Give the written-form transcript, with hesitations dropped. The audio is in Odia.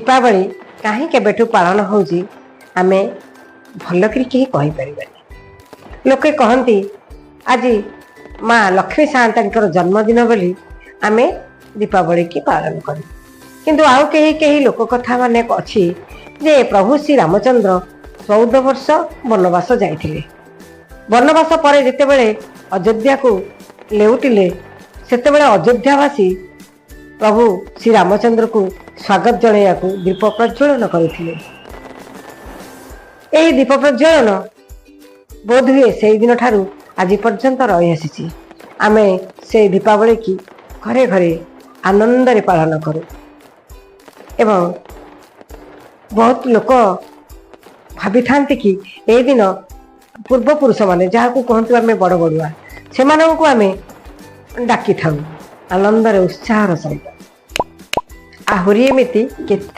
ଦୀପାବଳି କାହିଁ କେବେଠୁ ପାଳନ ହେଉଛି, ଆମେ ଭଲକରି କେହି କହିପାରିବାନି। ଲୋକେ କହନ୍ତି ଆଜି ମା ଲକ୍ଷ୍ମୀ ସାଆନ୍ତାଙ୍କର ଜନ୍ମଦିନ ବୋଲି ଆମେ ଦୀପାବଳିକି ପାଳନ କରୁ। କିନ୍ତୁ ଆଉ କେହି କେହି ଲୋକ କଥା ମାନେ ଅଛି ଯେ ପ୍ରଭୁ ଶ୍ରୀ ରାମଚନ୍ଦ୍ର 14 ବର୍ଷ ବନବାସ ଯାଇଥିଲେ। ବନବାସ ପରେ ଯେତେବେଳେ ଅଯୋଧ୍ୟାକୁ ଲେଉଟିଲେ, ସେତେବେଳେ ଅଯୋଧ୍ୟାବାସୀ ପ୍ରଭୁ ଶ୍ରୀ ରାମଚନ୍ଦ୍ରକୁ ସ୍ୱାଗତ ଜଣାଇବାକୁ ଦୀପ ପ୍ରଜ୍ୱଳନ କରିଥିଲେ। ଏହି ଦୀପ ପ୍ରଜ୍ୱଳନ ବୋଧହୁଏ ସେଇଦିନ ଠାରୁ ଆଜି ପର୍ଯ୍ୟନ୍ତ ରହିଆସିଛି। ଆମେ ସେଇ ଦୀପାବଳିକି ଘରେ ଘରେ ଆନନ୍ଦରେ ପାଳନ କରୁ ଏବଂ ବହୁତ ଲୋକ ଭାବିଥାନ୍ତି କି ଏଇ ଦିନ ପୂର୍ବପୁରୁଷମାନେ, ଯାହାକୁ କୁହନ୍ତୁ ଆମେ ବଡ଼ ବଡ଼ୁଆ, ସେମାନଙ୍କୁ ଆମେ ଡାକିଥାଉ ଆନନ୍ଦରେ, ଉତ୍ସାହର ସହିତ। ଆହୁରି ଏମିତି କେତେ